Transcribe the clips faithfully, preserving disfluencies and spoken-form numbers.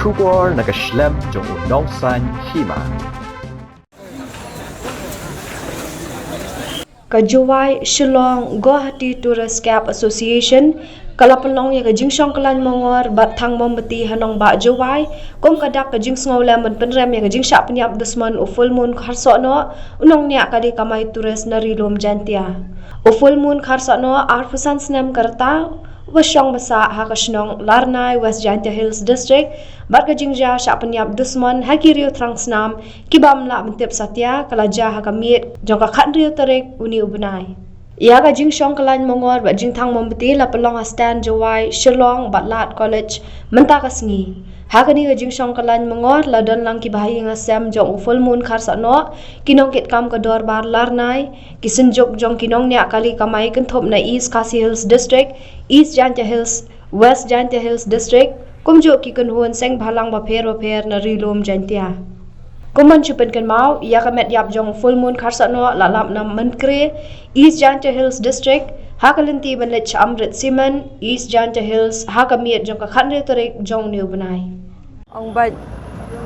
Khubor na ka shlem jong u nongsan hima. Ka Jowai Shillong Guwahati Tourist Cab Association ka la pynlong ïa ka jingshong kyllain mongor bad thang mombati ha nongbah Jowai kum ka dak ka jingsngewlem ban pynrem ïa ka jingshah pynïap dusmon u Full Moon Kharsahnoh, u nongñiah kali kamai tourist na Ri Lum Jaintia. U Full Moon Kharsahnoh, arphew san snem ka rta, uba shong basa ha ka shnong Larnai, West Jaintia Hills District, bad ka jingjia shah pynïap dusmon ha ki riew thrang snam ki bym lah ban tip satia ka la jia ha ka miet jong ka khathynriew tarik une u bnai. Ïa ka jingshong kyllain mongor bad jingthang mombati la pynlong ha stand Jowai, Shillong bad Lad College mynta ka sngi. Ha kane ka jingshong kyllain mongor la don lang ki bahaïing hasem jong u Full Moon Kharsahnoh, ki nongkitkam ka dorbar Larnai, ki synjuk jong ki nongñiah kali kamai kynthup na East Khasi Hills District, East Jaintia Hills, West Jaintia Hills District, kumjuh ki kynhun seng bhalang bapher bapher na Ri Lum Jaintia. Kum ban shu pynkynmaw, ïa ka met ïap jong u Full Moon Kharsahnoh la lap na Mynkre, East Jaintia Hills District, ha ka lynti ban leit sha Amrit Cement, East Jaintia Hills, ha ka miet jong ka khathynriew tarik jong une u bnai. Ong bad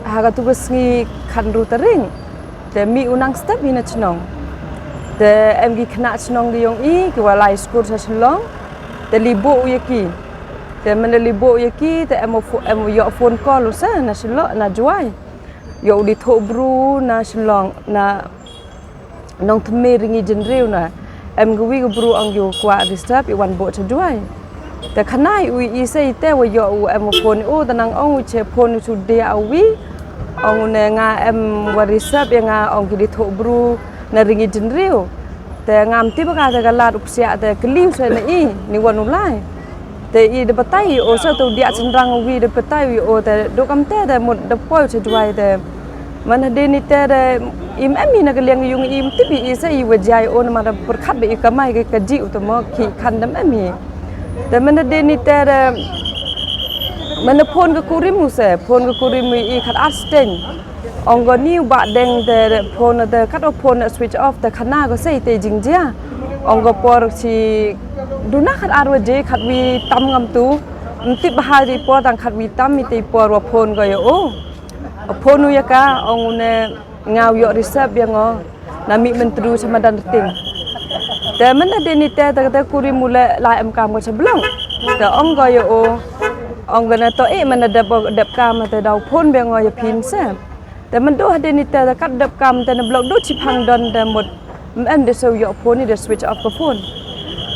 ha katu ka sngi khathynriew tarik, te mih u nang step hi na chnong. Te em ki khynnah chnong ki ong i, ki wa lai skur sha Shillong, te li buh u ïa ki. Te mynda li buh u ïa ki, te em u pho-, em u ïoh phone call u sa na Shillong, na Jowai. Ïoh u dei thoh bru na Shillong, na Nongthymmai Ringi Jynriew na. Em ka wi ka bru ong ïoh kwah reserve i wan buh cha Jowai. Te khanai u i sei te wa ïoh u em u phone u, te nang ong u che phone u chu dia u wi. Ong u ne nga em wa reserve ïa nga, ong ki dei thoh bru na Ringi Jynriew. Te ngam tip ka te ka lad u psiah te kylli u se na i, ni wan u lai. Te i da batai o sa tu dia chynrang wi da batai wi o te do kam te da mut da poi cha Jowai te. Man hadien ni te da im em hi na ka liang yung im tip i sa i wa jai o na ma da pyrkhat ba i kamai ka, ka ji u te mo ki khan dam em hi. Te man hadien ni te da man da phone ka kurim u se, phone ka kurim u i khat ar steng. Ong ko ni u Bah Deng te phone te kat o phone switch off te khana ko sei te jingjia. Ong ko por chi duna khat ar waje khat wi tam ngam tu. Ym tip bha ri por tang khat wi tam mi te por wa phone ko ïa o. Phone u ïa ka ong u ne nga u ïoh reserve ïa ngo. Na mih Myntdu cha madan rting. Te mynda dei ni te te te kurim u le la em kam ko cha Blong. Te ong ko ïa o. Ong ko na to e mynda dep dep kam te dau phone bia ngo ïa phin se. Te myndu hadien ni te te kat dep kam te na Blong du chi phang don te mut. Ym em de shu ïoh phone i de switch off ka phone.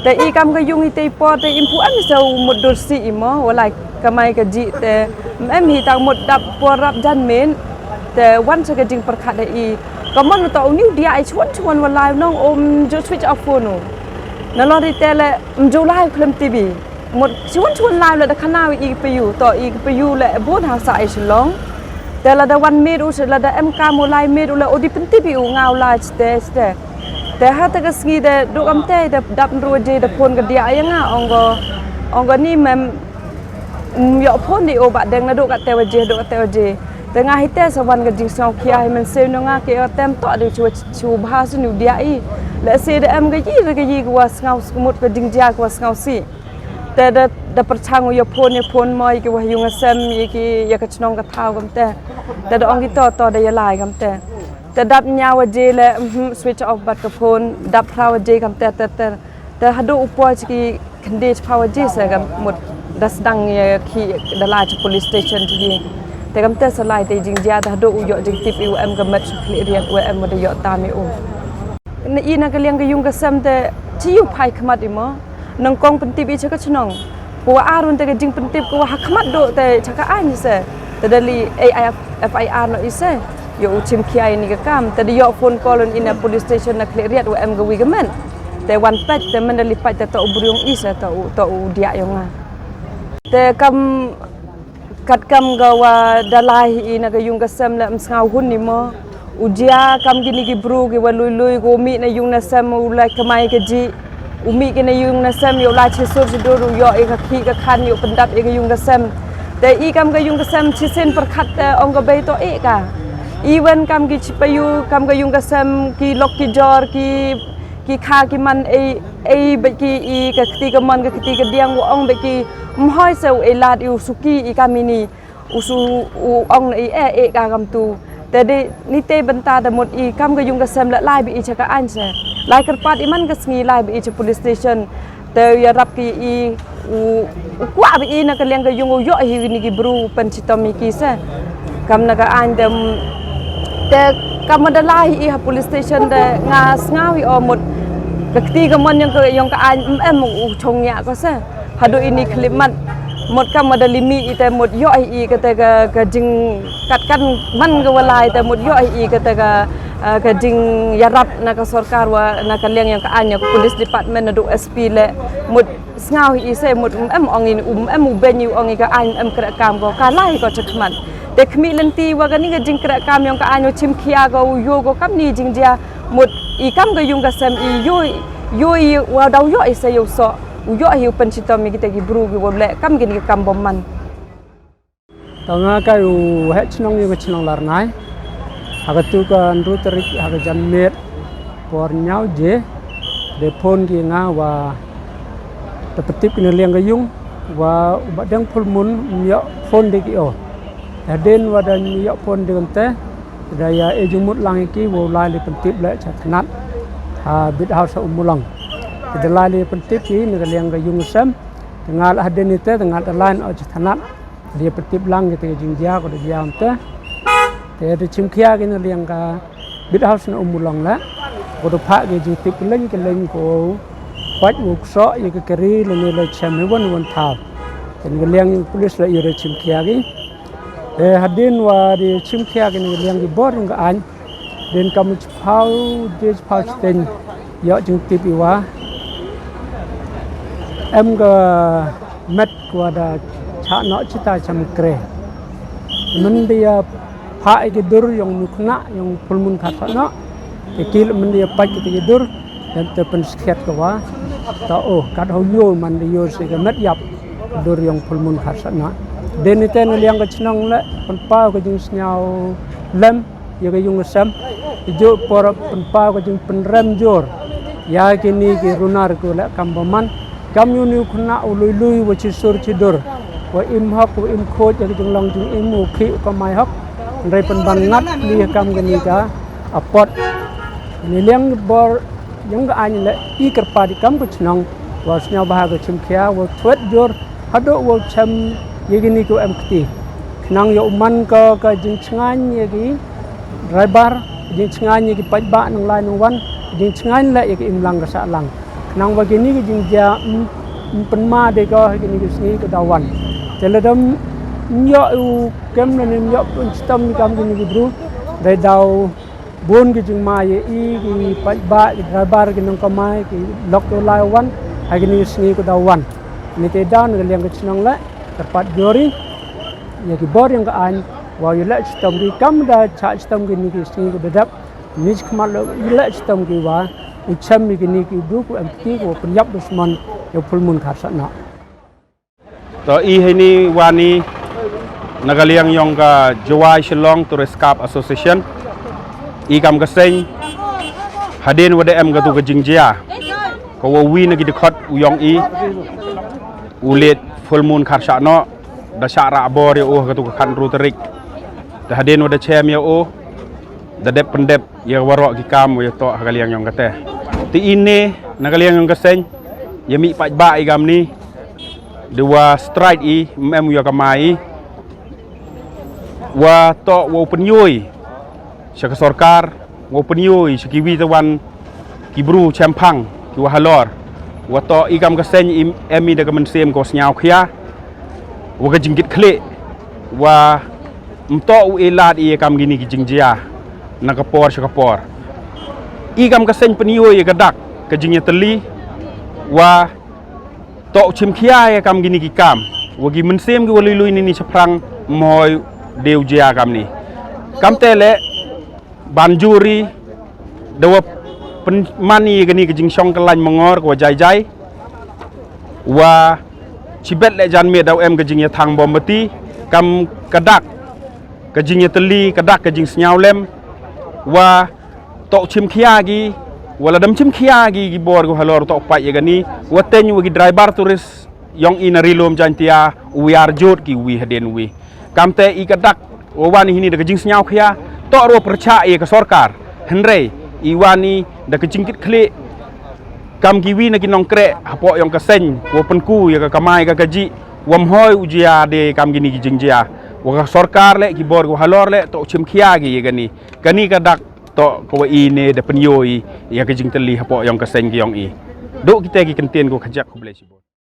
Te i kam ka yung i te i por te im pu em shu mut dur si i mo, wa lai kamai ka ji te ym em hi tang mut dap por rap jan min. Te wan sa ka jingpyrkhat de i. Ka mon to u ni u dia i chuan chuan wa lai nong um ju switch off phone u. Na lor i te le um ju lai khlem T V. Mut chuan chuan lai le da khana i pa yu to i pa yu le bun hang sa i Shillong. Te la da wan mit u se la da em kam u lai mit u le u di pyntip i u nga u lai chite chite. Te ha te ka sngi de du kam te de dap nru je de phone ka dia ïa nga ong ko ong ko ni mem ym ïoh phone di o Bah Deng na du ka te waje du ka te waje. Te nga hi te sa wan ka jingsngew khia hi men se no nga ke tem to de chu chu bha su ni u dia i. Le se de em ka yi re ka yi ka wa sngew mut ka jingjia ka wa sngew si. Te da, da pyrchang u ïa phone, ïa phone mo, ïa ki wa yung asem, ïa ki, ïa ka chnong ka thaw kam te. Te da ong ki to, to da ïa lai kam te. Te dap ñiaw waje le, mhm, switch off bat ka phone, dap phra waje kam te, te, te. Te haduh u poi chi ki khynde chi phra waje se kam mut da sdang ïa ki da lai chi police station chi ki. Te kam te sa lai te jingjia te haduh u ïoh jingtip i u em ka met shu khlieh riat u em u da ïoh tam i u. Na i na ka liang ka yung ka sem te chi u phai khmat i mo. Nang kong pyntip i cha ka chnong. Ko wa arun te ka jing pyntip ko wa ha khmat do te cha ka ai ni se. Te da li A I F I R no i se. Yo u chim khia i ni ka kam. Te da yo phone call un i na police station na Khliehriat wa em ka wi ka men. Te wan pet te men da li pet te to u briung i se to u to u dia yo nga. Te kam Katkam ka wa da lai hi i na ka yung ka sem le ym sngaw hun ni mo. U jia kam kini ki bru ki wa lui lui ko mih na yung na sem u lai kamai ka ji. U mih ki na yung na sem yo lai chi sur chi dur u yo i ka khi ka khan yo pyndap i ka yung ka sem. Te i kam ka yung ka sem chi sin pyrkhat te ong ka bei to i ka. I wen kam ki chi pa yu kam ka yung ka sem ki lok ki jor ki ki kha ki man ei ei ba ki i ka kti ka man ka kti ka diang wa ong ba ki mhoi se u ei lad i u suki i kamini. U su u ong na i eh eh ka kam tu. Te de ni te bynta da mut i kam ka yung ka sem la lai ba i cha ka ain se. Lai kyrpad i man ka sngi lai ba i cha police station. Te ya rap ki i u u kwah ba i na ka liang ka yung u yoh hi ni ki bru pen chitom i ki se. Kam na ka ain te te kam da lai i ha police station de nga sngaw i o mut. Ka kti ka mon yung ka yung ka ain em em u chong ya ko se. Haduh ini khlip mat mut kam da limi i te mut yoh i i kate ka ka jing kat kan man ka walai te mut yoh i i kate ka ah, ka jing yarap na ka sorkar wa na ka liang yang ka ain ya ka police department na du S P le mut sngaw i se mut em ong in um em u ben yu ong i ka ain em kre kam ko ka lai ko chakmat te khmi lenti wa ka ni ka jing kre kam yang ka ain wa chim khia ko u yo ko kam ni jing jia mut i kam ka yung ka sem i yo yo i wa dau yo i se yo so u yoh hi u pen chitom i kita ki bru ki wole kam ki ni ka kam bom man. Tanga kai u heh chnong i ka chnong Larnai. Ha ka tu ka nru tarik ha ka jan met por nyau je de phone ki nga wa ta patip ki na liang ka yung wa u ba deng phul mun mi yoh phone de ki o. Hadin wa da mi yoh phone de kante da ya e jumut lang ki wa lai li patip le cha thanat. Ha bit house u mulang. Da lai li patip ki na ka liang ka yung sem. Tanga la hadin ite tanga da line o cha thanat. Dia patip lang kita ka jingjia ko da jia ante. Te da chim khia ki na liang ka bit house na u mulang la. Ko da pha ki jingtip ki leng ki leng ko pat u kso ya ka kari le ne le chem he wan wan thaw. Te na ka liang police la i da chim khia ki. Te hadin wa di chim khia ki na ka liang ki bor ka ain. Din kam chipau de chipau chiteng yoh jingtip i wa em ka met kwa da cha no chita cham kre. Mending ya pha i ki dur yong nukna yong phulmun khat no. Te kil mending ya pha i ki dur dan te pen skhet ka wa ta o kat ho yo man de yo se ka met yap dur yong phulmun khat no. Den ite na liang ka chnong le pen pau ka jingsnyaw lem ya ka yung sem. Ju por pen pau ka jing pen rem jor ya ki ni ki runar ku le kam ba man. Kam yu ni u khna u lui lui wa chi sur chi dur wa im hok wa im khoj ya ka jing long jing im u khi u kamai hok. Ndai pen ban ngat li kam ka ni ka apot. Ni liang bor yang ka ain le i kyrpad i kam ka chnong wa snya ba ha ka chim khia wa thwet jor haduh wa chem ya ki ni ku em kti. Khnang ya u man ka ka jing chngaiñ ya ki driver, jing chngaiñ ya ki paidbah nang lai nang wan, jing chngaiñ le ya ki imlang ka sahlang. Khnang wa ki ni ki jingjia em em pynma de ka ha ki ni ki sngi ka dawan. Te lada em yoh u kem na ni em yoh pun chitom ni kam ki ni ki bru dai daw bun ki jingma ya i ki paidbah ki driver ki nang kamai ki lok u lai wan ha ki ni ki sngi ka dawan. Ni te daw na ka liang ka chnong le kyrpad jori ya ki bor yang ka ain wa yu le chitom ki kam da cha chitom ki ni ki sngi ka dadap. Ni chi khmat lo i le chitom ki wa u chem i ki ni ki du ku em ki ku pynyap du smon ya phulmun khat sa na. To i hini wani na ka liang yong ka Jowai Shillong Tourist Club Association. I kam ka seng hadien wa da em ka tu ka jingjia ka wa wi na ki dkhot u yong i u let phulmun khat sa no da sa ra bor ya u ka tu ka khan ru tarik. Da hadien wa da chem ya u da dep pendep ya waroh ki kam wa ya toh ha ka liang yong kate. Ti ine na ka liang yong ka seng ya mi paidbah i kam ni de wa strike i mem ya ka mai i wa toh wa u pynyoi sha ka sorkar wa u pynyoi sha ki wi tawan ki bru chemphang ki wa halor wa toh i kam ka seng i em i da ka mynsiem ko sniaw khia wa ka jingkit khlieh wa mtoh u elad i kam gini ki jingjia na ka por sha ka por. I kam ka seng pynyoi ka dak ka jingyateli wa toh chim khia ya kam gini ki kam wa ki mynsiem ki wa lui lui ni ni chaprang mhoi deu jia kam ni. Kam te le ban juri da wa pynmani ya gini ki jingshong ka lain mangor ka wa jai jai wa chibet le jan me daw em ka jingyathang bom bati kam ka dak ka jingyateli ka dak ka jingsniaw lem wa toh chim khia gi wa la dam chim khia gi ki bor ko halor toh pai ya gani wa teng wa ki driver tourist yong i na Ri Lum Jaintia u wiar jot ki wi hadien wi. Kamte i ka dak wa wan i hini da ka jingsngew khia, to ruh pyrchah i ka sorkar. Hynrei i wan i da ka jingkit khlieh kam ki wi na ki nongkreh hapoh yong ka seng, wa pynku ya ka kamai ka kaji, wam hoi u jia de kam kini ki jingjia. Wa ka sorkar le ki bor wa halor le to chim khia ki ya kani. Kani ka dak to ka wa i ne da pynyo i ya ka jingtylli hapoh yong ka seng ki yong i. Duk kita ki kyntien ko khajak, khublei shibun.